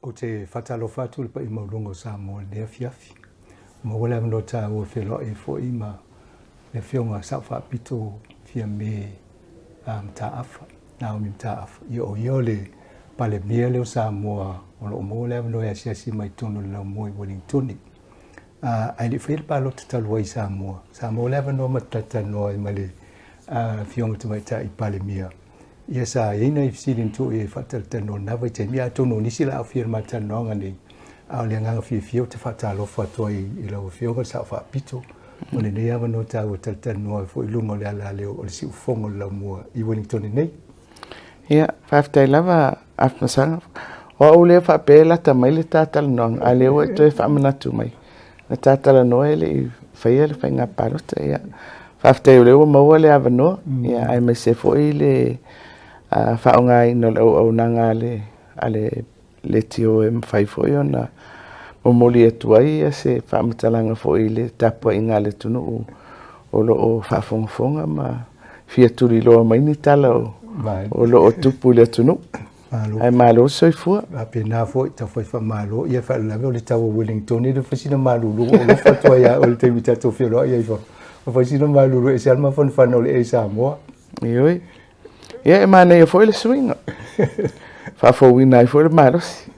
Ou te faatalofa atu i le paia maualuga o Samoa i lenei afiafi. Ua maua le avanoa taua e feiloai ai foi ma le Afioga Sao Faapito Fiame Mataafa, Naomi Mataafa. Ia o ia o le Palemia lea o Samoa o lo o maua le avanoa e asiasi mai i totonu o le laumua i Uelintone. Ae le i faia le palota talu ai i Samoa, sa maua le avanoa ma te talatalanoa ai ma le Afioga i le Tamaitai Palemia. Ia sa i ai nai fesili na tuu i ai e faatalatalanoa i lena vaitaimi, ia atonu o nisi o le a aofia i le ma talanoaga nei, a o le agaga fiafia ou te faatalofa atu ai i lau Afioga i le Sao Faapito mo lenei avanoa taua e talatalanoa ai foi i luga o le alaleo o le siufofoga o le laumua i Wellington nei. Ia, faafetai lava Afamasaga. O au lea faapea e lata mai le ta talanoaga, a o lea ua e toe faamanatu mai. Na ta talanoa e le i faia le faiga palota. Ia, faafetai o lea ua maua le avanoa, ia, aemaise foi le faaaogaina o le auaunaga a le leitio e mafai foi ona momoli atu ai se faamatalaga foi i le tapuaiga a le atunuu o lo o faafogafoga ma fia tuliloa mai ni tala o lo o tupu i le atunuu. Malo. Ae malo le soifua. Faapena foi, taufai faamalo. Ia faalavelave o le tau o Wellington e le fai sina malulu o alofa atu ai ia oe i le taimi tatou feiloai ai fafo. Ua fai sina malulu e ese lava le mafanafana o le ea i Samoa. Ioe. Ia e manaia foi le suiga. Faafouina ai foi le malosi.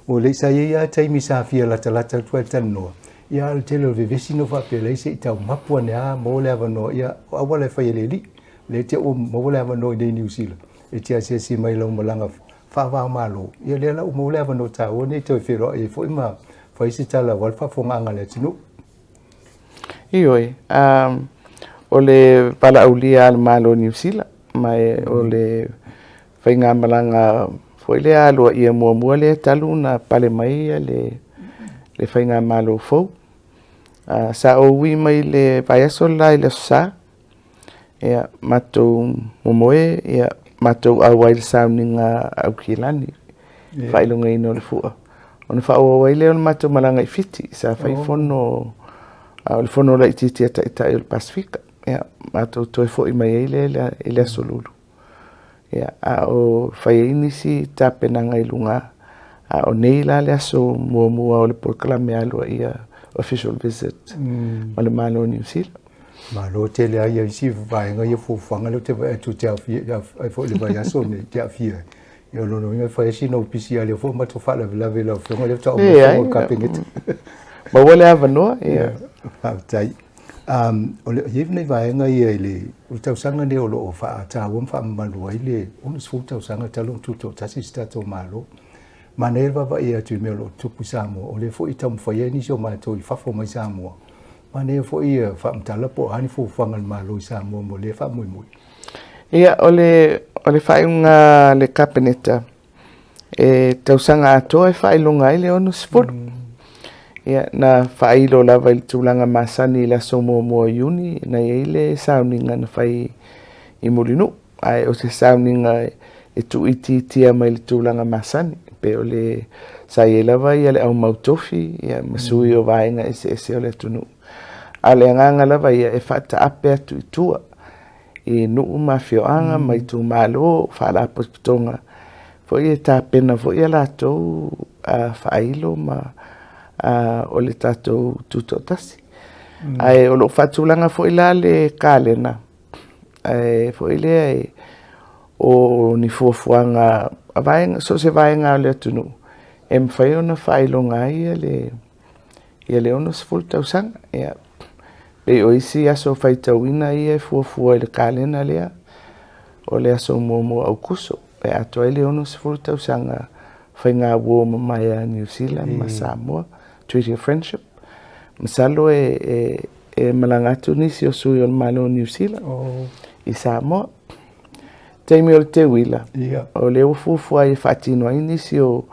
Ua le sa i ai lava taimi sa fia latalata atu ai le talanoa. Ia a o le tele o le vevesi na faapea leai se i tau mapu ane lava maua le avanoa. Ia o auala e fai e le alii. Lea te ua maua le avanoa i inei i Niu Sila e te asiasi mai i lau malaga faava-o-Malo. Ia lea la ua maua le avanoa taua lenei e toe feiloai ai foi ma fai se tala aua le faafofogaaga a le atunuu. Ioe, o le valaaulia a le Malo o Niu Sila, ma o le faigamalaga foi lea aloaia muamua lea talu ona pale mai le faigamalo fou. Sa ou ui mai le vaiaso le la i le Aso Sa, Ia, matou momoe, ia, matou auai i le sauniga a Aukilani, le faailogaina o le fua. Ona faaauau ai lea o le matou malaga i Fiti, sa fai fono, o le fono laitiiti a Taitai o le Pasefika. Ia, matou toe foi mai ai lea i le Aso Lulu. Ia, a o fai ai nisi tapenaga i luga, a o nei la le aso muamua o le polokalame aloaia, official visit ma le Malo o Niu Sila. Malo tele lava ia isi vaega ia fuafuaga lea ou te vaai atu e te aofia ai foi i le vaiaso lenei e te aafia ai. Ia o lona uiga e fai lava sina ou pisi a o lea foi ua matou faalavelave i lau Afioga lea faatoa uma le fono a le Kapeneta. Maua le avanoa, ia. Faafetai. O le, e i ai nai vaega ia i le, o le tausaga lenei o lo o faataua ma faamamalu ai le 60 tausaga talu ona tutoatasi si tatou Malo. Manaia le vaavaai atu i mea o lo o tutupu i Samoa, o lea foi e taumafai ai nisi o matou i fafo mai Samoa. Manaia foi ia faamatala po o a ni fuafuaga a le Malo i Samoa mo lea faamoemoe. Ia, o le, o le faaiuga a le Kapeneta, e tausaga atoa e faailoga ai le 60. Ia, na faailo lava i le tulaga masani i le aso muamua o Iuni, na i ai le sauniga na fai i Mulinuu, ae o se sauniga e tuuitiitia mai le tulaga masani, pei o le sa i ai lava ia le au mautofi ia, ma sui o vaega eseese o le atunuu. A o le agaga lava ia e faataape atu i tua i nuu ma afioaga ma itumalo, faalapotopotoga foi e tapena foi a latou faailo ma o le tatou tutoatasi. Ae o lo o faatulaga foi la le kalena ae foi lea o ni fuafuaga a vaega, so o se vaega o le atunuu e mafai ona faailoga ai le 60 tausaga. Ia, pei o isi aso faitauina ia e fuafua i le kalena lea, o le aso muamua o Aokuso e atoa ai le 60 tausaga faiga uo mamae a Niu Sila ma Samoa, Treaty of Friendship. Masalo e malaga atu nisi o sui o le Malo o Niu Sila i Samoa. Taimi o le teuila, o lea ua fuafua ai e faatino ai nisi o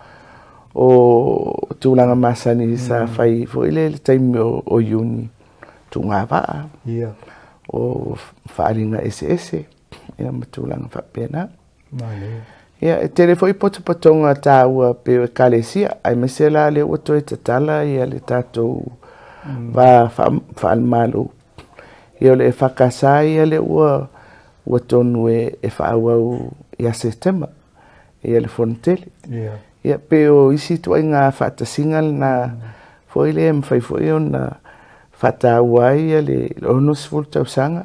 tulaga masani sa fai foi lea i le taimi o Iuni, tuugavaa, o faaaliga eseese, ia ma tulaga faapena. Ia, e tele foi potopotoga taua pei o Ekalesia, aemaise la lea ua toe tatala ia le tatou va faale-Malo. Ia o le EFKS ia lea ua tonu e faaauau ia Setema. ia le Fonotele. Ia pei o isi ituaiga faatasiga lena foi lea e mafai foi ona faataua ai le 60 tausaga,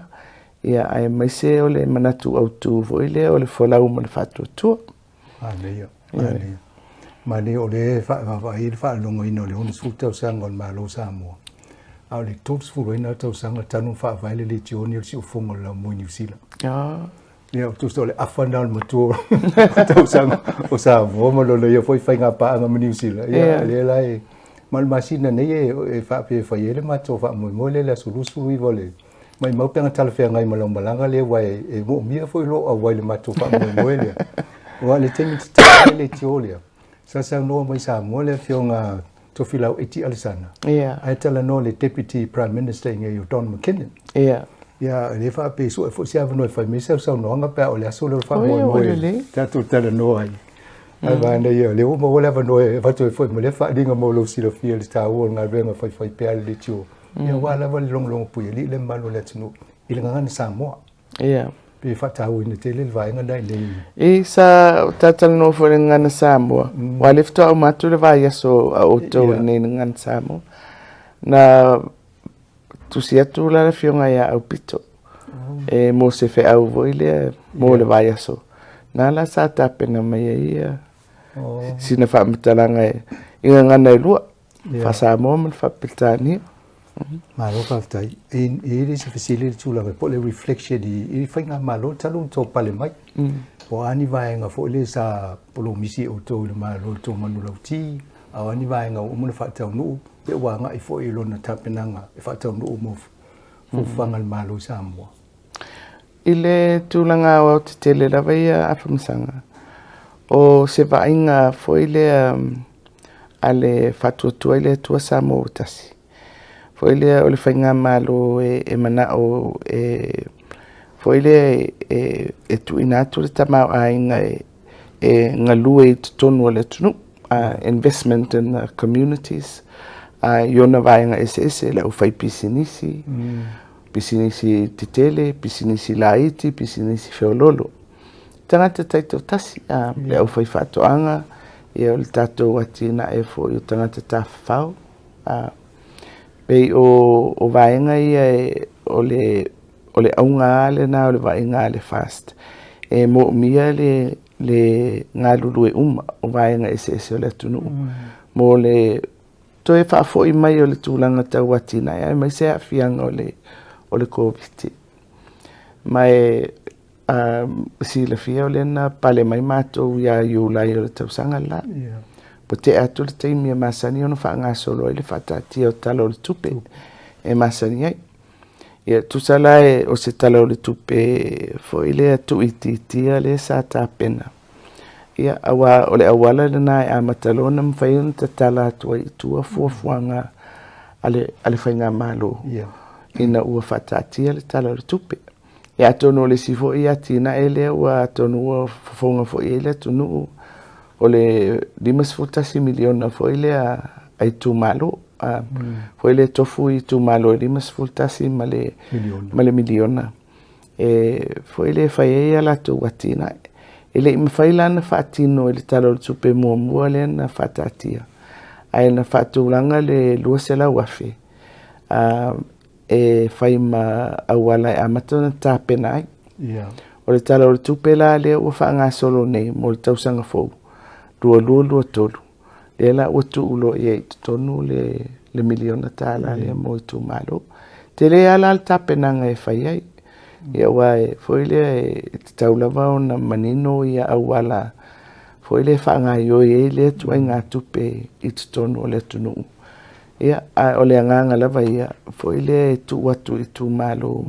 ia aemaise o le manatu autu foi lea o le folau ma le faatuatua. Manaia, manaia. Manaia o lea e faavaavaai le faalogoina o le 60 tausaga o le Malo o Samoa, a o le 30 ai na tausaga talu ona faavae le Legioni o le Siufofoga o le Laumua i Niu Sila. Ia, tusa o le afa lena o le matua o tausaga o Samoa ma lona ia foi faigapaaga ma Niu Sila. Ia, lea la e, ma o le masina nei e faapea e fai ai le matou faamoemoe lea i le aso 29 o le Maimau pe ana talafeagai ma lau malaga lea aua e moomia foi lou auai i le matou faamoemoe lea. Aua o le taimi tatala ai le leitio lea, sa saunoa mai Samoa le Afioga Tofilau Eti Alesana, ae talanoa i le Deputy Prime Minister i inei o Don McKinnon. Ia, lea faapea e sue foi se avanoa e fai mai sau saunoaga pe a o le aso lea o le faamoemoe tatou talanoa ai. Ae manaia, o lea ua maua le avanoa e avatu ai foi ma lea faaaliga mo lou silafia i le taua o le galuega faifaipea a le leitio. Ia aua lava le logologo puialii le mamalu o le atunuu i le gagana Samoa. Ia. Pe faatauaina tele le vaega lena i nei. E sa talatalanoa foi i le gagana Samoa, aua o lea faatoa uma atu le vaiaso a outou i lenei gagana Samoa. Na tusi atu la le afioga ia Aupito e mo se feau foi lea mo le vaiaso. Na la sa tapena mai ai ia sina faamatalaga i gagana e lua. Faa-Samoa ma le Faa-Peretania. Malo faafetai. E i ai le isi fesili i le tulaga po o le reflection i faigamalo talu ona outou pale mai. Po o a ni vaega foi lea sa polomisi e outou i le Malo i le tou manulauti, a o a ni vaega ua uma ona faataunuu pe ua agai foi i lona tapenaga e faataunuu mo fuafuaga a le Malo i Samoa. I le tulaga aoaotetele lava ia Afamasaga, o se vaaiga foi lea a le Faatuatua i le Atua Samoa ua Tasi, foi lea o le faigamalo e manao e foi lea e tuuina atu le tamaoaiga e galue i totonu o le atunuu, investment in the communities, i ona vaega eseese, le aufaipisinisi, pisinisi tetele, pisinisi laiti, pisinisi feoloolo. Tagata taitoatasi, le aufaifaatoaga, ia o le tatou atinae foi o tagata tafafao. Pei o vaega ia o le auga lava lena o le vaaiga a le FAST, e moomia le galulue uma o vaega eseese o le atunuu mo le toe faafoi mai o le tulaga tau atinae aemaise aafiaga o le Koviti. Ma e silafia o lea na pale mai matou ia Iulai o le tausaga le la. Ua tea atu le taimi e masani ona faagasolo ai le faataatia o Tala o le Tupe e masani ai. Ia tusa la o se Tala o le Tupe foi lea tuuitiitia lea sa tapena. Ia, aua o le auala lena e amata loa ona mafai ona tatala atu ai i tua fuafuaga a le faigamalo ina ua faataatia le Tala o le Tupe. Ia atonu o le isi foi atinae lea ua atonu ua fofoga foi i ai le atunuu, o le $51 miliona foi lea a itumalo, foi lea e tofu i itumalo e 51 ma le ma le miliona e foi lea e fai ai a latou atinae. E le i mafai la ona faatino i le Tala o le Tupe muamua lea na faataatia, ae na faatulaga le $200,000 e fai ma auala e amata ona tapena ai. O le Tala o le Tupe la lea ua faagasolo nei mo le tausaga fou 2023, lea la ua tuu loa i ai i totonu le miliona tala lea mo itumalo. Tele lava la le tapenaga e fai ai. Ia aua e foi lea e tatau lava ona manino ia auala foi lea e faagaoioi ai lea ituaiga tupe i totonu o le atunuu. Ia, a o le agaga lava ia foi lea e tuu atu i itumalo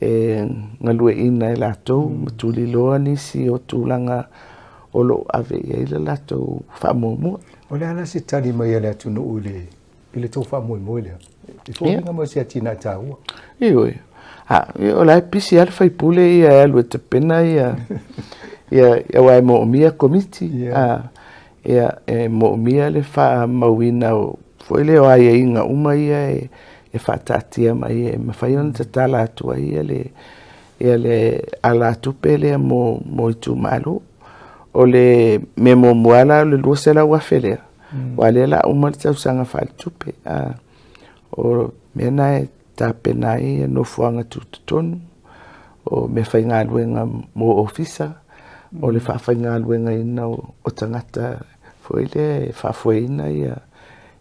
e galueaiina e latou ma tuliloa nisi o tulaga o lo o ave i ai le latou faamuamua. O le a la se tali mai a le atunuu i le tou faamoemoe lea? E foliga mai o se atinae taua. Ioe. A, o la e pisi lava le sui usufono ia e alu e tapena ia, aua e moomia komiti. Ia, e moomia le faamauina foi lea o aiaiga uma ia e faataatia mai e mafai ona tatala atu ai le alatupe lea mo itumalo. O le mea muamua la o le $200,000 lea, aua lea o le a uma le tausaga faaletupe. O mea na e tapena ai nofoaga tutotonu, o meafaigaluega mo ofisa, o le faafaigaluegaina o tagata foi lea e faafoeina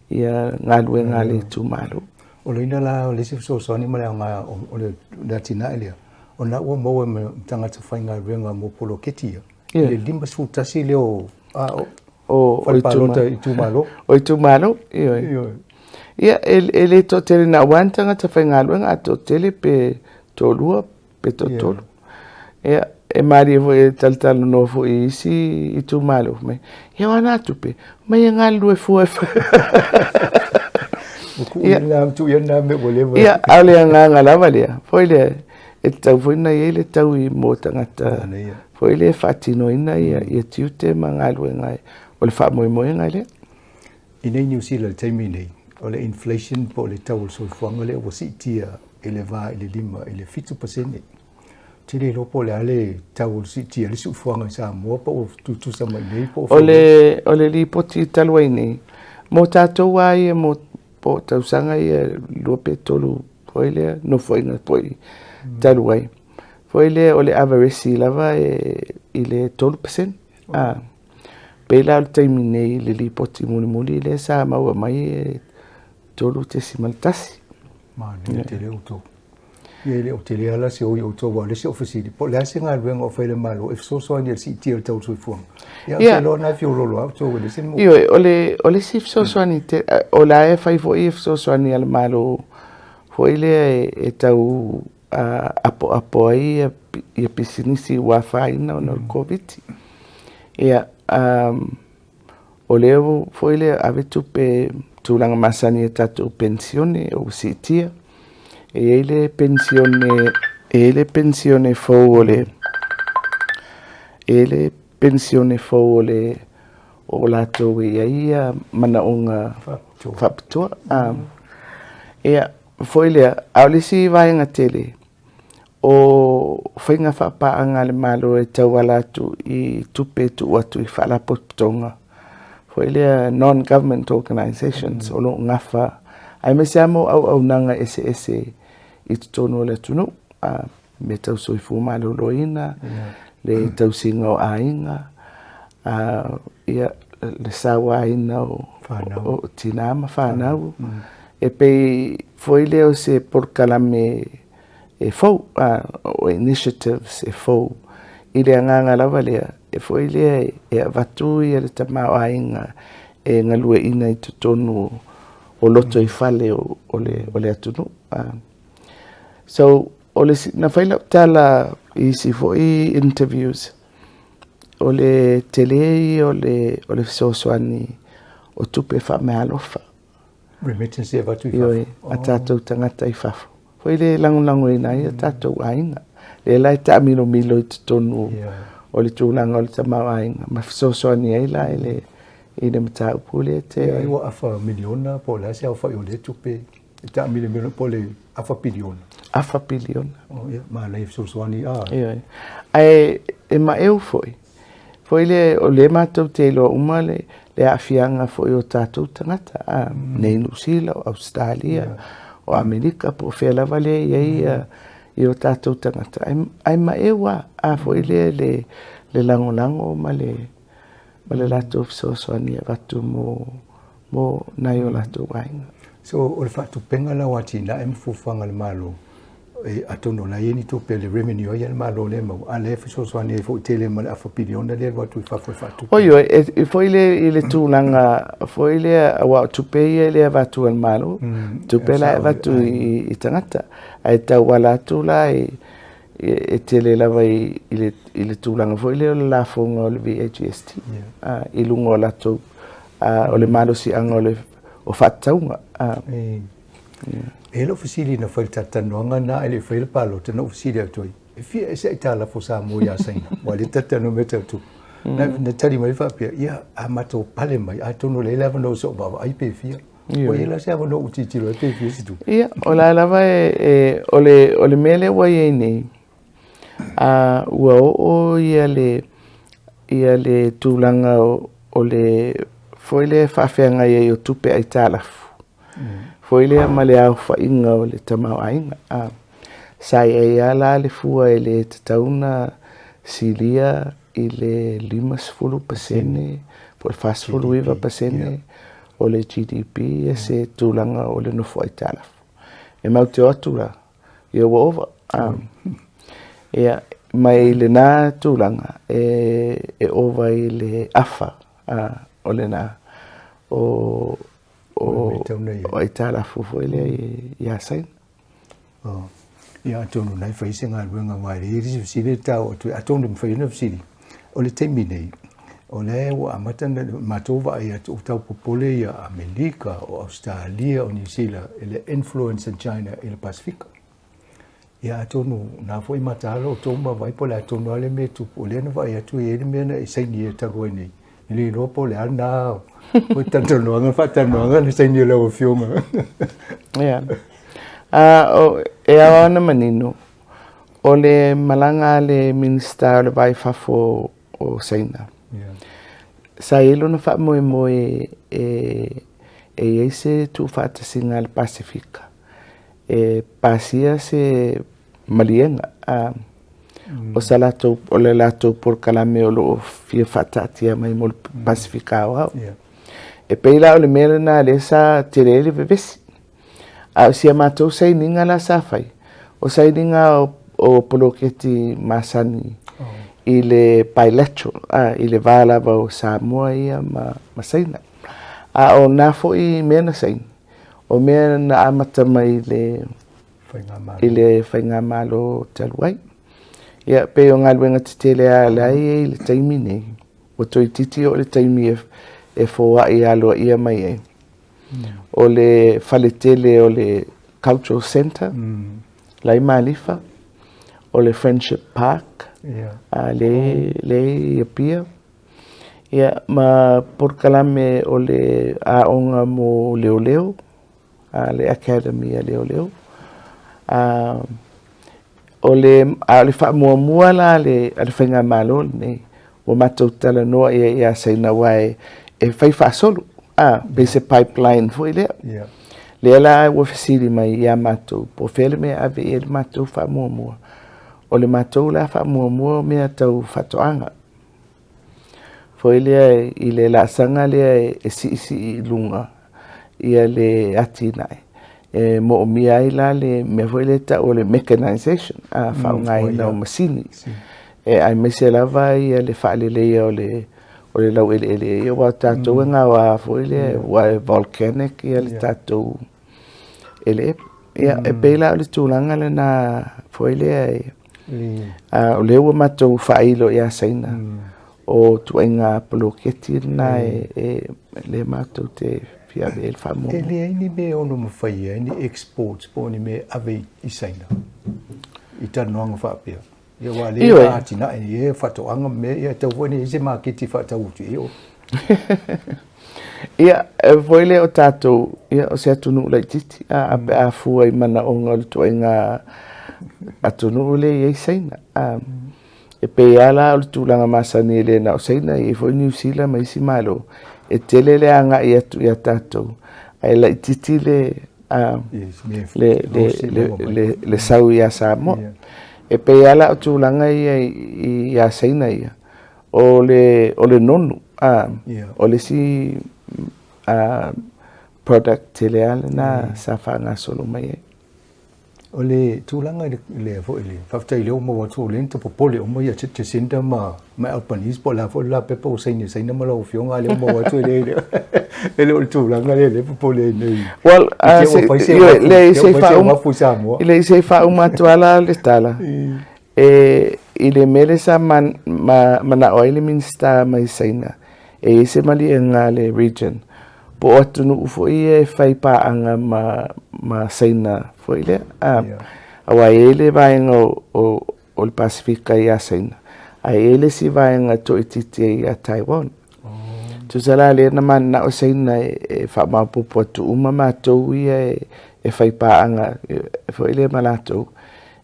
ia galuega a le itumalo. O lona uiga la o le isi fesoasoani ma le aoga o le atinae lea, ona ua maua ma tagata faigaluega mo poloketi ia, i le 51 lea o fale palota i itumalo. O itumalo, ioe. Ia, e le toatele na o ni tagata faigaluega, a toatele pe toalua pe toatolu. Ia, e malie foi e talatalanoa foi i isi itumalo, fai mai, ia o a na tupe, omai e galulue fua e Ia, a o le agaga lava lea, foi lea, e tatau foi ona i ai le taui mo tagata foi lea e faatinoina ia tiute ma galuega o le faamoemoega lea. I nei Niu Sila i le taimi nei, o le inflation po o le tau o le soifuaga lea ua siitia i le va i le 5 i le 7%. Ou te le iloa po o le a le tau o le siitia ai le soifuaga i Samoa po ua tutusa mai nei po o O le lipoti talu ai nei, mo tatou lava ia mo po o tausaga ia 2 pe 3 foi lea nofoaiga foi talu ai. Foi lea o le averesi lava e i le 3%. A pei la o le taimi nei i le lipoti mulimuli lea sa maua mai e 3.1. Manaia tele outou. Ia e le o tele lava la se oi outou aua o le isi au fesili, po o le a se galuega o fai e le Malo e fesoasoani i le siitia o le tau o le soifuaga? Ia, ou te iloa na e feoloolo lava outou e leai se mea. Ioe, o le isi fesoasoani tele, o la e fai foi fesoasoani a le Malo foi lea e tau apoapo ai ia pisinisi ua afaina ona o le Koviti. Ia, o lea foi lea ave tupe tulaga masani i tatou penisione ua siitia. E i ai le penisione, e i ai le penisione fou o le, e i ai le penisione fou o le o latou e i ai manaoga faapitoa. Ia, foi lea, a o le isi vaega tele, o faiga faapaaga a le Malo e tauala atu i tupe e tuu atu i faalapotopotoga foi lea non-government organizations o lo o gafa, aemaise lava mo auaunaga eseese i totonu o le atunuu, mea tau soifua maloloina, le tausiga o aiga, ia, le sauaina o tina ma fanau. E pei foi lea o se polokalame e fou, o initiatives e fou, i le agaga lava lea, e foi lea e avatu ia le tamaoaiga e galueaiina i totonu o lotoifale o le atunuu. So, o le, na fai lau tala i isi foi interviews, o le tele ia o le fesoasoani o tupe faameaalofa. Remittance e avatu i fafo. Ioe, a tatou tagata i fafo. Foi le lagolagoina ai a tatou aiga. Lea la e taamilomilo i totonu o le tulaga o le tamaoaiga ma fesoasoani ai la i le mataupu lea te. Ai ua afa miliona po o le a se aofai o lea tupe e taamilomilo po o le afa piliona. Afa piliona. Oh, ia, manaia fesoasoani. Ah. Ioe. Ae e maeu foi, foi lea o lea matou te iloa uma le aafiaga foi o tatou tagata, nei Niu Sila, o Ausetalia, o Amerika, po o fea lava lea e i ai i o tatou tagata. Ae maeu lava, a foi lea le lagolago ma le latou fesoasoani e avatu mo nai o latou aiga. So, o le faatupega la o atinae ma fuafuaga a le Malo, atonu o la e i ai ni tupe le revenue ai a le Malo lea e maua, a o lea e fesoasoani ai foi tele ma le afa piliona lea e alu atu i fafo e faatupe. Oi, e foi le i le tulaga foi lea, aua o tupe ia e le avatu e le Malo, tupe la e avatu i tagata, ae tauala atu la e tele lava i le tulaga foi lea o le lafoga o le VAGST i luga o latou, o le malosiaga o faatatauga. E i ai lau fesili na fai i le talatalanoaga lena ae le i faia le palota, na ou fesili atu ai, e fia ea se aitalafu a Samoa ia Saina? Aua o lea e talatalanoa mea tau tupe. Na tali mai faapea, ia, a matou pale mai, atonu o lea e i ai le avanoa se i ou vaavaai pe fia. Ua i ai la se avanoa ua tilotilo ai pe fia se tupe? Ia, o la lava o le mea lea ua i ai nei, ua oo ia le Ia le tulaga o le foi lea e faafeagai ai o tupe aitalafu foi lea ma le aofaiga o le tamaoaiga. Sa i ai lava la le fua e le tatau ona silia i le 50% po o le 49% o le GDP se tulaga o le nofo aitalafu. E matou te o atu la, ia ua ova. Ia, mai lena tulaga e ova i le afa o lena o aitalafu foi lea ia Saina. Ia, atonu na e fai se galuega aua e leai se fesili e tau atu, atonu e mafai ona fesili. O le taimi nei, o lea ua amata ona matou vaai atu ua tau popole ia Amerika, o Ausetalia, o Niu Sila i le influence a China i le Pasefika. Ia atonu na foi mataala o tou ma vaai po o le a tonu lava le mea e tupu, o lea na vaai atu e i ai le mea na e saini ai talu ai nei. E le iloa po o le a lena foi talatalanoaga faatalanoaga na saini e lau Afioga. Ia. E ao lava ona manino, o le malaga a le Minisita o le Va i Fafo o Saina, sa i ai lona faamoemoe e i ai se tuufaatasiga a le Pasefika e pasia se maliega o sa latou, o le latou polokalame o lo o fia faataatia mai mo le Pasefika aoao. E pei la o le mea lena lea sa tele ai le vevesi. A o si a matou sainiga la sa fai, o sainiga o poloketi masani i le bilateral, i le va lava o Samoa ia ma Saina. A o na foi mea na saini, o mea na amata mai i le faigamalo talu ai. Ia, pei o galuega tetele lava la e i ai i le taimi nei, ua toeitiiti oo i le taimi e foai aloaia mai ai. O le fale tele o le Cultural Centre, la i Malifa, o le Friendship Park, lea i Apia, ia, ma polokalame o le aoga mo leoleo, le Academy a leoleo. O le, a o le faamuamua la a le faigamalo lenei, ua matou talanoa i ai ia Saina aua e fai faasolo, pei se pipeline foi lea. Lea la ua fesili mai ia matou, po o fea le mea e ave i ai le matou faamuamua. O le matou la faamuamua o mea tau faatoaga. Foi lea i le laasaga lea e siisii i luga ia le atinae, e moomia ai la le mea foi lea e tau o le mechanization, faaaogaina o masini, aemaise lava ia le faaleleia o le laueleele ia, aua o tatou e gaoa foi lea, aua e volcanic ia le tatou eleele. Ia, e pei la o le tulaga lena foi lea, o lea ua matou faailo ia Saina, o ituaiga poloketi lena e lea matou te fia ave i ai le faamuamua. E leai ni mea e ono mafai ai ni exports po o ni mea e ave i Saina i talanoaga faapea? Ia aua o lea e atinae i faatoaga ma mea, ia e tatau foi ona i ai se maketi e faatau atu i o. Ia, e foi lea o tatou, ia, o se atunuu laitiiti, a, pe a fua i manaoga o le ituaiga atunuu lea e i ai Saina. E pei lava la o le tulaga masani e le na o Saina, e i ai foi Niu Sila ma isi Malo, e tele le agai atu ia tatou, ae laitiiti le, le sau ia Samoa. E pei lava la o tulaga ia ia Saina ia, o le nonu, o le isi product tele lava lena sa faagasolo mai ai. O le tulaga i le foi le faafetai lea ua maua atu o lea na ta popole uma ia Jacinda ma Albanese po o le a foi le la pepa ua saini e Saina ma lau Afioga a lea ua maua atu e le e le o le tulaga lea lea e popole ai nei. Well, le se i faauma atu lava la le tala, e i le mea lea sa manao ai le Minisita mai Saina e i ai se maliega a le region po o atunuu foi ia e fai paaga ma Saina foi lea. Aua e i ai le vaega o le Pasefika ia Saina, ae i ai le isi vaega toaitiiti ai ia Taiwan. Tusa la lea na mananao Saina e faamaopoopo atu uma matou ia e fai paaga foi lea ma latou,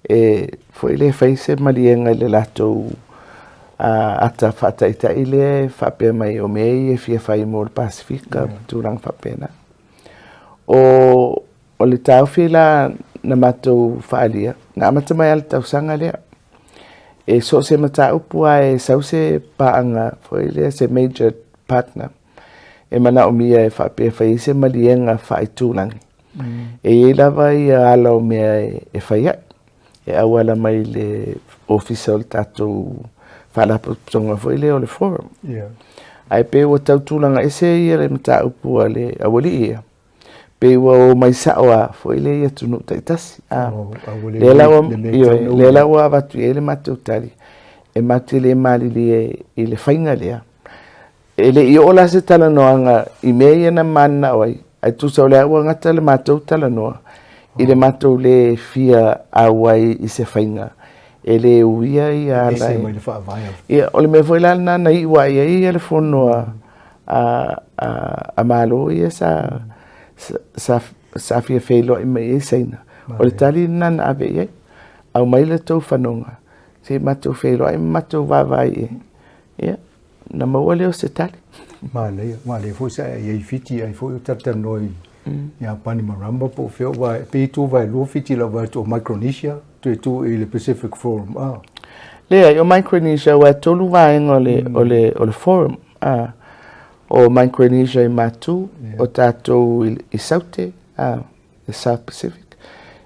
e foi lea e fai se maliega i le latou ata faataitai lea e faapea mai o mea ia e fia fai mo le Pasefika ma tulaga faapena. O le taofi la na matou faaalia, na amata mai lava i le tausaga lea, e so o se mataupu lava e sau se paaga foi lea, se major partner e manaomia e faapea e fai ai se maliega faaitulagi, e i ai lava ia ala o mea e fai ai, e auala mai i le ofisa o le tatou faalapotopotoga foi lea o le forum. Ae pei ua tau tulaga ese ia le mataupu a le aualii ia, pei ua o mai sao lava foi lea i atunuu taitasi. Lea la ua, ioe, lea la ua avatu i ai le matou tali, e matou te le malilie i le faiga lea. E le i oo la se talanoaga i mea ia na mananao ai, ae tusa o lea ua gata le matou talanoa i le matou le fia auai i se faiga e le uia ia ala. Ese mai le faavae. Ia, o le mea foi la lena na iu ai ai le fono a Malo ia sa fia feiloai mai ai Saina. O le tali lena na ave i ai, aumai le tou fanoga se i matou feiloai ma matou vaavaai i ai. Ia, na maua lea o se tali. Manaia, manaia foi sa e i ai i Fiti, ai foi o talatalanoa i Iapani ma Ramba po o fea, aua e pei e tu vaelua Fiti i lau vaai atu o Micronesia toe tu i le Pacific Forum. Ah. Leai, o Micronesia aua e tolu vaega o le, o le, o le forum. Ah. O Micronesia i Matu, o tatou i Saute, ah, le South Pacific.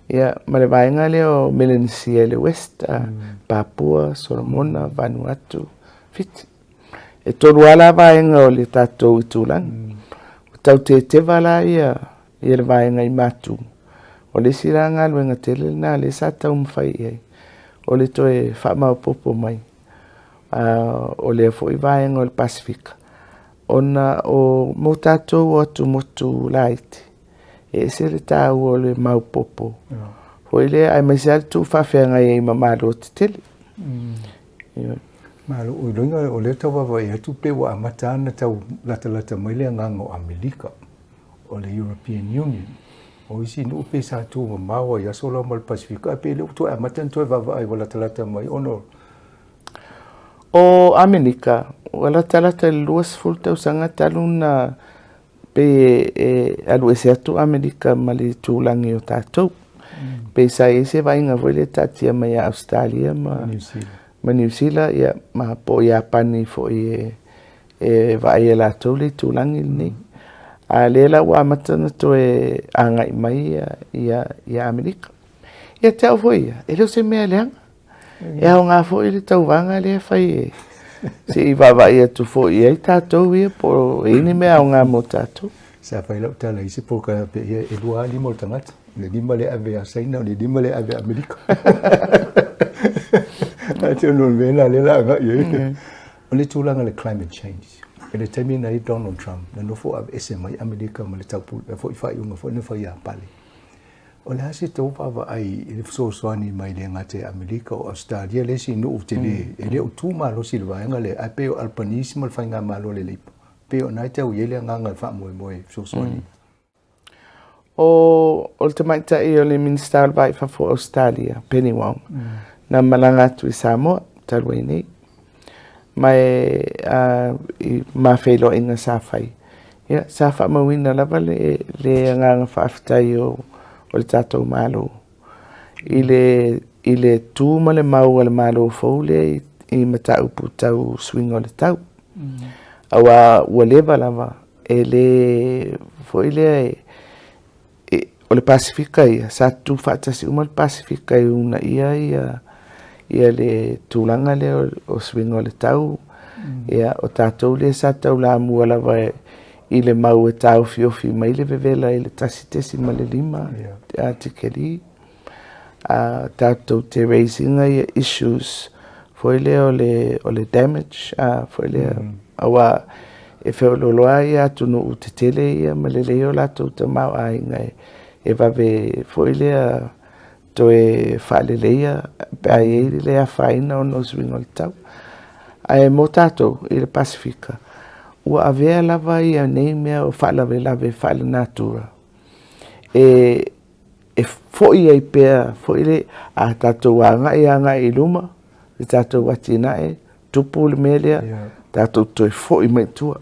Ia, ma le vaega lea o Melanesia i le West, ah, Papua, Solomona, Vanuatu, Fiti. E tolu lava la vaega o le tatou itulagi. Ua tau teteva la ia, ia le vaega i Matu. O le isi la galuega tele lena lea sa taumafai i ai, o le toe faamaopoopo mai o lea foi vaega o le Pasefika, ona o mo tatou o atumotu laiti, e ese le taua o le maopoopo foi lea, aemaise lava le tuufaafeagai ai ma Malo tetele. Malo, o iloiga o lea tau vaavaai atu pe ua amata lava ona tau latalata mai le agaga o Amerika, o le European Union, o isi nuu pei sa tumamao ai aso la ma le Pasefika, ae pei o lea ua toe amata ona toe vaavaai ua latalata mai ona o O Amerika, ua latalata i le 20 tausaga talu ona pei e alu ese atu Amerika ma le itulagi o tatou. Pei sa i ai se vaaiga foi lea e taatia mai ia Ausetalia ma Niu Sila, ia, ma po o Iapani foi e vaai e latou le itulagi lenei. A lea la ua amata ona toe agai mai ia Amerika. Ia te au foi ia, e le o se mea leaga. E aoga foi le tauvaga lea e fai e se i vaavaai atu foi i ai tatou ia po o i ai ni mea aoga mo tatou. Sa fai lau tala i se polokalame pe ia e lua lava lima o le tagata, o le lima lea e ave ia Saina, o le lima lea e ave ia Amerika. Atonu o le mea lena lea o le a agai i ai. O le tulaga i le climate change, i le taimi na i ai Donald Trump, na nofo aveese mai Amerika ma le taupulega foi faaiuga foi na fai ia Pale. O le a se tou vaavaai i le fesoasoani mai le gata i Amerika, o Ausetalia le isi nuu tele, e le o tu malosi i le vaega lea, ae pei o Albanese ma le faigamalo a le Labour, pei o na e tau i ai le agaga e faamoemoe e fesoasoani. O le tamaitai o le Minisita o le Va i Fafo o Ausetalia, Penny Wong, na malaga atu i Samoa talu ai nei. Ma e i ma feiloaiga sa fai, ia, sa faamauina lava le agaga faafetai o le tatou Malo i le tu ma le mau a le Malo fou lea i mataupu tau suiga o le tau. Aua ua leva lava e le foi lea o le Pasefika ia, sa tutufaatasi uma le Pasefika e uunaia ia le tulaga lea o suiga o le tau. Ia, o tatou lea sa taulamua lava i le mau e taofiofi mai le vevela i le 1.5 tikeri. Tatou te raise ina ia issues foi lea o le damage foi lea, aua e feoloolo lava ia atunuu tetele ia ma lelei o latou tamaoaiga e vave foi lea toe faaleleia pe a i ai le afaina ona o suiga o le tau. Ae mo tatou i le Pasefika, ua avea lava ia nei mea o faalavelave faale-natura e foi ai pea foi le a tatou agai agai i luma le tatou atinae. tupu le mea lea, tatou toe foi mai i tua.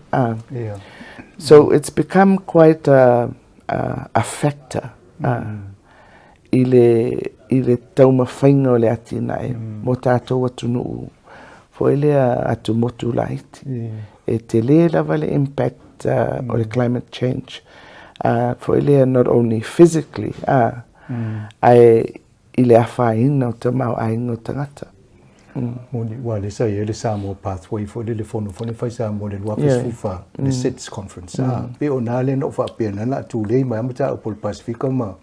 So it's become quite a factor i le taumafaiga o le atinae mo tatou atunuu foi lea atumotu laiti. E tele lava le impact o le climate change foi lea not only physically ae i le afaina o tamaoaiga o tagata. Moni, aua o lea sa i ai le Samoa Pathway foi lea, le fono foi lea na fai i Samoa i le 2014, le SIDS Conference. Pei o i ina lea na ou faapea na o le a tulei mai lava mataupu o le Pasefika ma,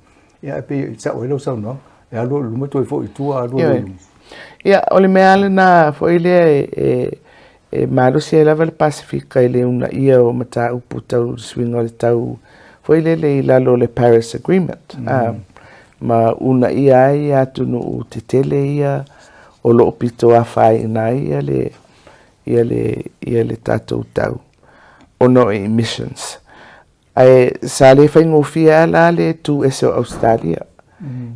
ia ae pei e sao ai lau saunoaga, e alu i luma toe foi i tua, alu i luma. Ia, o le mea lava lena foi lea e malosi ai lava le Pasefika i le uunaia o mataupu tau suiga o le tau foi lele i lalo o le Paris Agreement, ma uunaia ai atunuu tetele ia o lo o pito afaina ai ia le tatou tau ona o emissions. Ae sa le faigofie lava la le tu ese o Ausetalia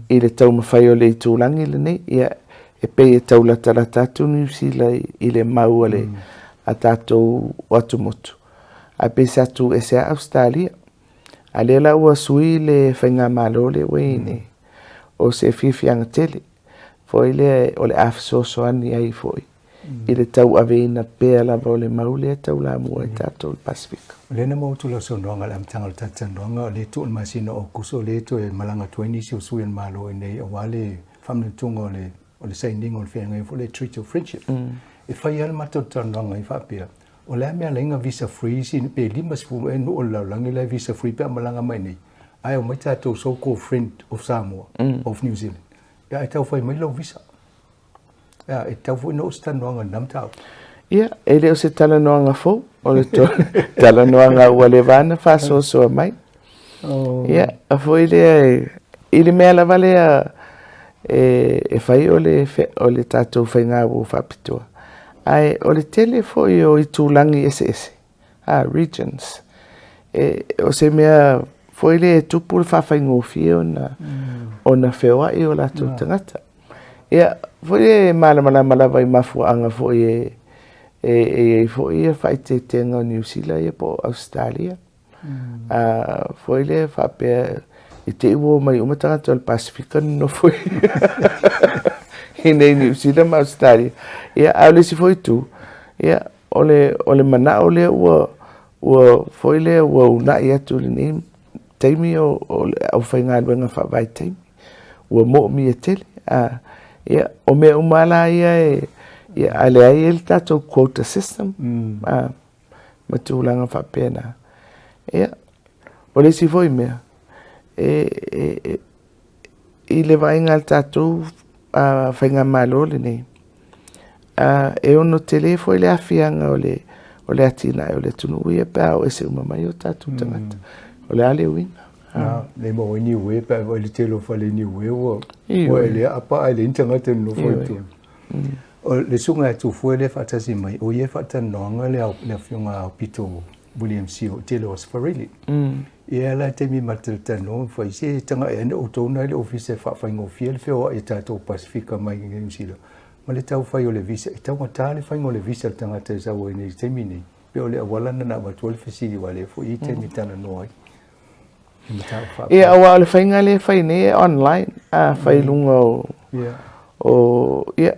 i le taumafai o le itulagi lenei. Ia, e pei e taulatalata atu Niu Sila i le mau a le a tatou atumotu, ae pei sa tu ese lava Ausetalia. A lea la ua sui le faigamalo lea ua i ai nei, o se fiafiaga tele foi lea o le a fesoasoani ai foi i le tauaveina pea lava o le mau lea taulamua i tatou le Pasefika. O lea na maua atu lau saunoaga i le amataga o le tatou talanoaga, o lea e tuu i le masina o Aokuso, o lea e toe malaga atu ai nisi o sui o le Malo i inei aua le faamanatuga o le sainiga o le feagaiga foi le Treaty of Friendship. E fai lava le matou talanoaga i faapea, o le a mea ala ai visa free si pe 50 ea nuu o le lalolagi la e visa free pe a malaga mai nei, ae omai tatou so called friend of Samoa, of New Zealand. Ia ae tau fai mai lau visa. Ia, e tau foi na o se talanoaga i lena mataupu. Ia, e le o se talanoaga fou, o le talanoaga ua leva na faasoasoa mai. Ia, a foi lea i le mea lava lea e fai o le tatou faigauo faapitoa. Ae o le tele foi o itulagi eseese, regions, o se mea foi lea e tupu le faafaigofie ona feoai o latou tagata. Ia, foi e malamalama lava i mafuaaga foi e i ai foi ia faaeteetega o Niu Sila ia po o Ausetalia. Foi lea faapea i te i ua omai uma tagata o le Pasefika nonofo i nei Niu Sila ma Ausetalia. Ia, a o le isi foi itu, ia, o le manao lea ua foi lea ua unai atu i lenei taimi o le aufaigaluega faavaitaimi. Ua moomia tele. Ia, o mea uma la ia e, ia, a leai e le tatou quota system, ma tulaga faapena. Ia, o le isi foi mea, i le vaaiga a le tatou faigamalo lenei, e ono tele foi le aafiaga o le atinae o le atunuu ia pe a o ese uma mai o tatou tagata. O le a le uiga? Le maua ai Niue pe a le tele o fale i Niue ua e lea apa ai le tagata e nonofo i totonu. O le susuga ia Tufue lea e faatasi mai, o ia e faatalanoaga le afioga Aupito William Sio i tele o Aso Faraile. Ia la taimi ma te talanoa fai se tagai ane outou na i le ofisa e faafaigofie le feoai e tatou Pasefika mai i Niu Sila ma le tau fai o le visa. E taugata le faiga o le visa le tagata e sau ai nei i le taimi nei. Pe o le auala na avatu ai le fesili aua o lea foi i taimi talanoa ai. I mataupu faapea. Ia, aua o le faiga lea e fai nei e online, fai i luga o, ia,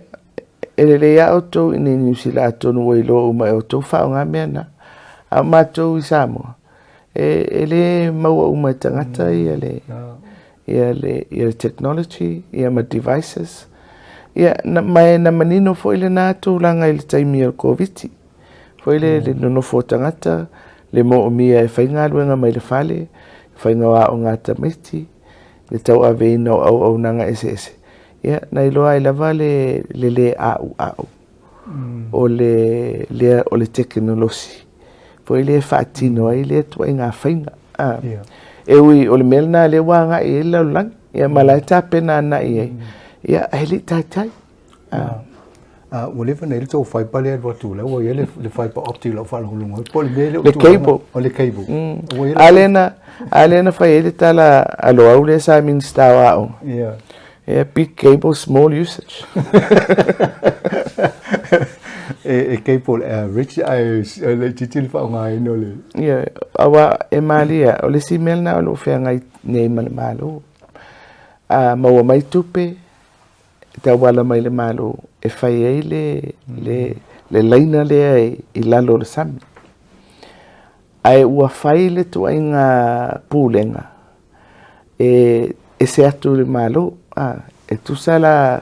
e lelei lava outou i nei Niu Sila atonu ua iloa uma e outou faaaoga mea na. A o matou i Samoa, e le maua uma e tagata ia le technology ia ma devices. Ia, ma e na manino foi lena tulaga i le taimi o le Koviti. Foi le nonofo o tagata, le moomia e faigaluega mai le fale, faiga o aoga a tamaiti, le tauaveina o auaunaga eseese. Ia, na iloa ai lava le le a'ua'u o le lea o le tekenolosi. Foi lea e faatino ai lea ituaiga faiga. E ui o le mea lena lea ua agai i ai le lalolagi, ia ma la e tapena agai i ai. Ia, ae le i taitai. Ua leva na i le tou fiber lea alu atu la ua i ai le fiber optic lau faalogologo ai po o le mea lea Le cable. O le cable. Ua i ai A lea na fai ai le tala a Loau lea sa Minista o Aoga. Yeah, big cable, small usage. E cable average ae laitiiti le faaaogaina o le. Ioe, aua e malie lava, o le isi mea lena o lo o feagai nei ma le Malo. A maua mai tupe e tauala mai i le Malo e fai ai le le laina lea i lalo o le sami. Ae ua fai le ituaiga pulega e ese atu i le Malo. E tusa la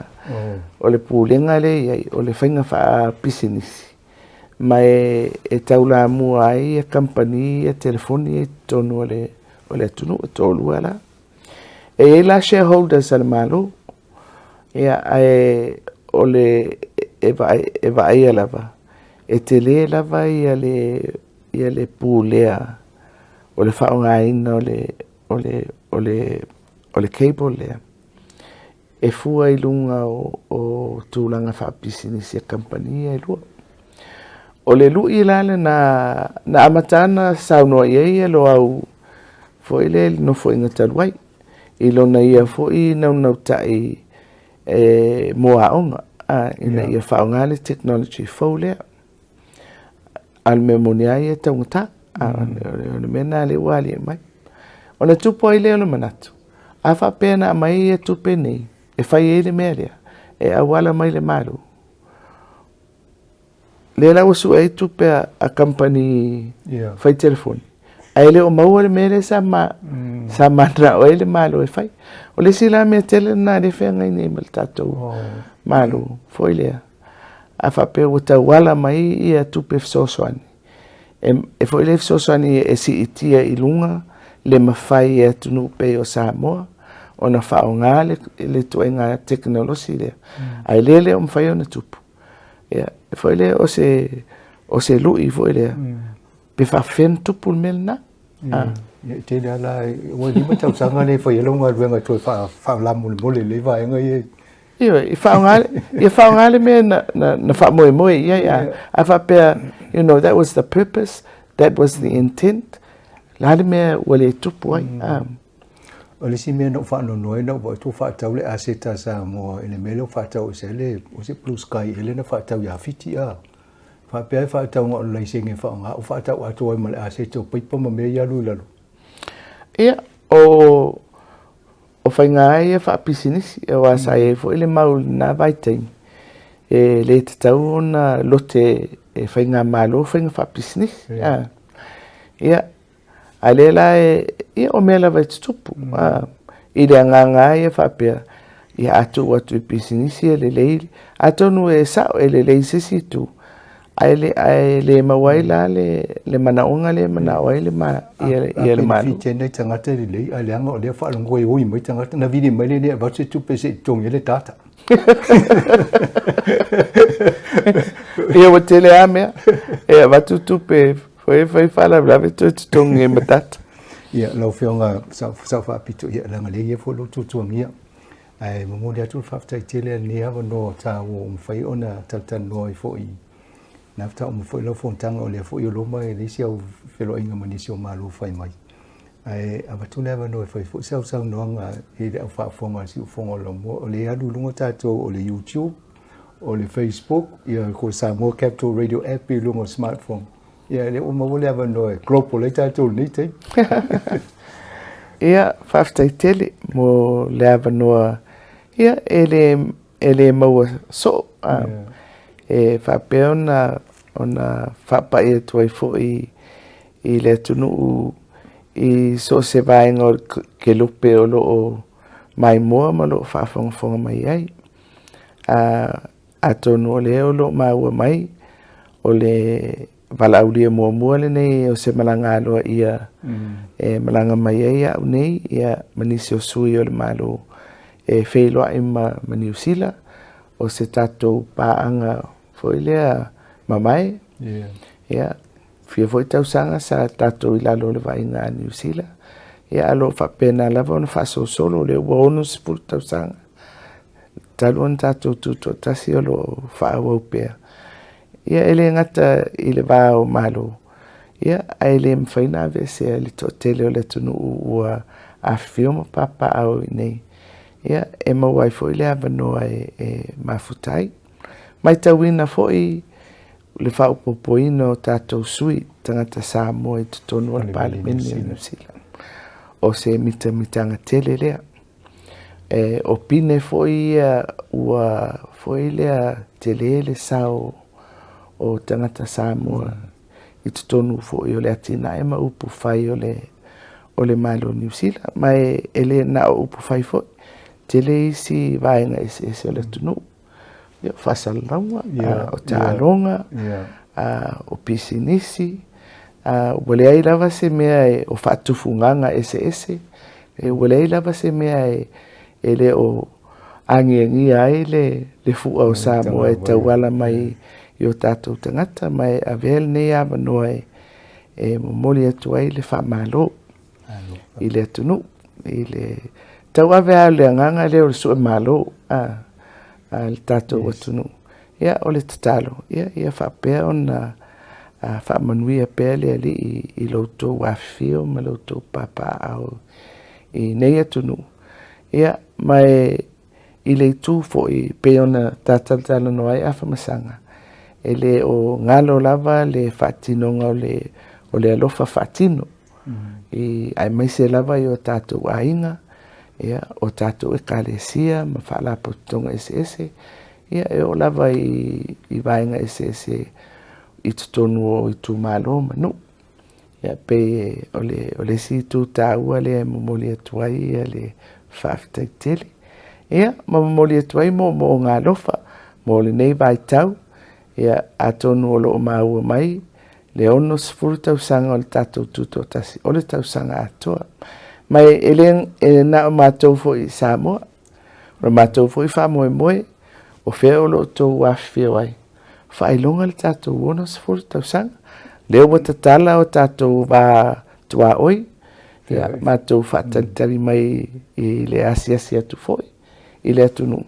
o le pulega lea e i ai, o le faiga faapisinisi, ma e taulamua ai kamupani ia telefoni ia i totonu o le atunuu, e toalua la. E i ai la shareholders a le Malo, ia, ae o le e vaaia lava, e tele lava le pulea o le faaaogaina o le cable lea e fua i luga o tulaga faapisinisi a kamupani ia e lua. O le lui la lena na amata ona saunoa i ai Loau foi lea i le Nofoaiga talu ai, i lona ia foi naunautai mo aoga ina ia faaaoga le technology fou lea. A o le mea moni lava ia e taugata, o le mea lena lea ua aliae mai. Ona tupu ai lea o le manatu, a faapea na aumai ia tupe nei e fai ai le mea lea, e auala mai i le Malo, lea la ua sue ai tupe a kamupani fai telefoni, ae le o maua le mea lea sa mananao ai le Malo e fai. O le isi la mea tele lena lea e feagai nei ma le tatou Malo foi lea, a faapea ua tauala mai ia tupe fesoasoani, e foi lea fesoasoani e siitia i luga le mafai e atunuu pei o Samoa ona faaaoga le ituaiga tekonolosi lea, ae le le o mafai ona tupu. Ia, foi lea o se lui foi lea, pe faapefea ona tupu le mea lena. Ia, e tele lava la, ua 5 tausaga lea e fai ai lau galuega e toe faalamolemole i lenei vaega ia. Ioe, i faaaoga, ia faaaoga le mea na faamoemoe i ai, a faapea, you know, that was the purpose, that was the intent, o le a le mea ua le tupu ai. O le isi mea na ou faanoanoa ai na ou vaai atu ua faatau le aseta a Samoa i le mea lea ua faatau ese ai le, o se Blue Sky ea lea na faatau ia Fiti a. Faapea e faatau na o le laisene e faaaoga, ua faatau atoa ai ma le aseta o paipa ma mea ia alu i lalo. Ia, o O faiga lava ia faapisinisi, aua sa i ai foi le mau i lena vaitaimi, e le tatau ona lote e faigamalo faiga faapisinisi. Ia, a lea la e, ia o mea lava e tutupu. I le agaga lava ia faapea, ia a tuu atu i pisinisi e lelei, atonu e sao e lelei i se isi itu, ae le maua ai la le manaoga lea e manao ai le Malo. A benefit ai nai tagata e lelei, ae leaga o lea e faalogo e oi mai tagata, na vili mai lenei e avatu se tupe se i totogi ai le data. Ia ua tele lava mea, e avatu tupe foi e fai faalavelave toe totogi ai ma data. Ia, lau Afioga Sao Faapito, ia leaga lea e i ai foi lou tuatuagia. Ae momoli atu le faafetai tele i lenei avanoa taua ua mafai ona talatalanoa ai foi. Na faatoa uma foi lau fonotaga o lea foi o loma e leai se au feloaiga ma nisi o Malo fai mai. Ae avatu le avanoa e fai foi sau saunoaga i le au faafofoga a le Siufofoga o Laumua. O lea e alu i luga tatou o le YouTube, o le Facebook, ia ko le Samoa Capital Radio App i luga o smartphone. Ia, lea ua maua le avanoa e global ai tatou i lenei taimi. Ia, faafetai tele mo le avanoa. Ia, e le, e le maua soo. Yeah. E faapea ona faapai atu ai foi i le atunuu i so o se vaega o le kelope o lo o maimoa ma o lo o faafogafoga mai ai. Atonu o lea o lo o maua mai, o le valaaulia muamua lenei o se malaga aloaia e malaga mai ai au nei ia, ma nisi o sui o le Malo e feiloai ma Niu Sila, o se tatou paaga foi lea mamae. Ia, fia foi tausaga sa tatou i lalo o le vaaiga a Niu Sila, ia, a o lo o faapena lava ona faasolosolo, o lea ua 60 tausaga talu ona tatou tutoatasi o lo o faaauau pea. Ia e le gata i le va o Malo, ia ae le mafai ona aveesea le toatele o le atunuu ua afifio ma papaaao i inei. Ia e maua ai foi le avanoa e mafuta ai. Matauina foi le faaopoopoina o tatou sui tagata Samoa i totonu o le Palemene o Niu Sila. O se mitamitaga tele lea. E, o pine foi ia ua foi lea tele le sao o tagata Samoa i totonu foi o le atinae ma upu fai o le o le Malo o Niu Sila. Ma e, e le na o upu fai foi, tele isi vaega eseese o le atunuu. Ia, o faasalalauga, o taaloga, o pisinisi, ua leai lava se mea e, o faatufugaga eseese, e, ua leai lava se mea e, e le o agiagia ai le, le fua o Samoa e tauala mai i o tatou tagata, ma e avea lenei avanoa e, e momoli atu ai le faamalo i le atunuu, i le tauave lava o le agaga lea o le sue malo a, a le tatou atunuu. Ia, o le tatalo, ia, ia faapea ona faamanuia pea le Alii i lo outou afifio ma lo outou papaaao i nei atunuu. Ia, ma e i le itu foi pei ona ta talatalanoa ai Afamasaga, e le o galo lava le faatinoga o le, o le alofa faatino. I, aemaise lava i o tatou aiga, ia, o tatou ekalesia ma faalapotopotoga eseese, ia, e oo lava i, i vaega eseese i totonu o itumalo ma nuu. Ia, pei o le, o le isi itu taua lea e momoli atu ai ia le faafetai tele. Ia, ma momoli atu ai moomooga alofa mo lenei vaitau. Ia, atonu o lo o maua mai le 60 tausaga o le tatou tutoatasi, o le tausaga atoa. Ma e le e na o matou foi i Samoa, o le matou foi faamoemoe, o fea o lo o outou afifio ai, faailoga le tatou 60 tausaga. Lea ua tatala o tatou va tuaoi, ia, matou faatalitali mai i le asiasi atu foi i le atunuu,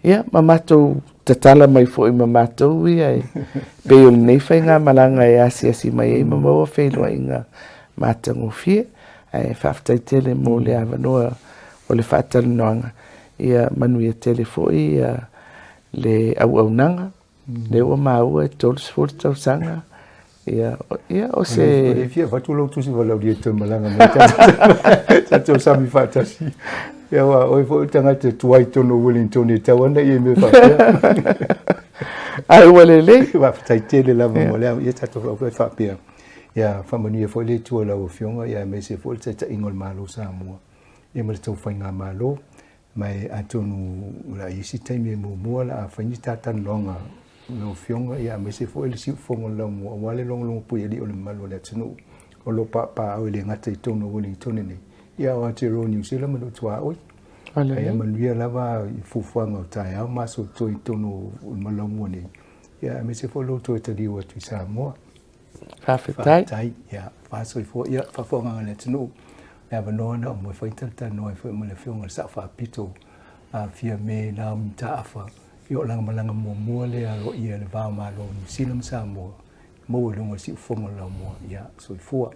ia, ma matou tatala mai foi ma matou ia e pei o lenei faigamalaga e asiasi mai ai ma maua feiloaiga matagofie. Ae faafetai tele mo le avanoa o le faatalanoaga. Ia manuia tele foi ia le auaunaga. Lea ua maua e 30 tausaga. Ia, ia o se... O le fia avatu lau tusi valaaulia e toe malaga mai tatou sami faatasi. Ia aua oe foi o le tagata tuai tonu o Wellington e tau ana ia i mea faapea. Ai ua lelei. Faafetai tele lava mo le ia tatou faapea. Ia faamanuia foi le Atua i lau Afioga ia aemaise foi le taitaiga o le Malo o Samoa ia ma le tou faigamalo. Ma e atonu o le a i ai se taimi e muamua o le a fai ni ta talanoaga i lau Afioga ia aemaise foi le siufofoga o le laumua aua le logologo puialii o le mamalu o le atunuu o lo o paopaao e le gata i totonu o Wellington nei, ia a o Aotearoa Niu Sila ma Nuutuaoi. Ae ia manuia lava i fuafuaga o taeao ma aso totoe i totonu o le laumua nei, ia aemaise foi lo outou taliu atu i Samoa. Faafetai. Faafetai. Ia, faasoifua. Ia, faafofogaaga a le atunuu. Le avanoa na o e fai talatalanoa ai foi ma le Afioga i le Sao Faapito a Fiame Naomi Mataafa. Ia, o lana malaga muamua lea aloaia i le va o Malo o Niu Sila ma Samoa, maua i luga o le siufofoga o le laumua. Ia, soifua.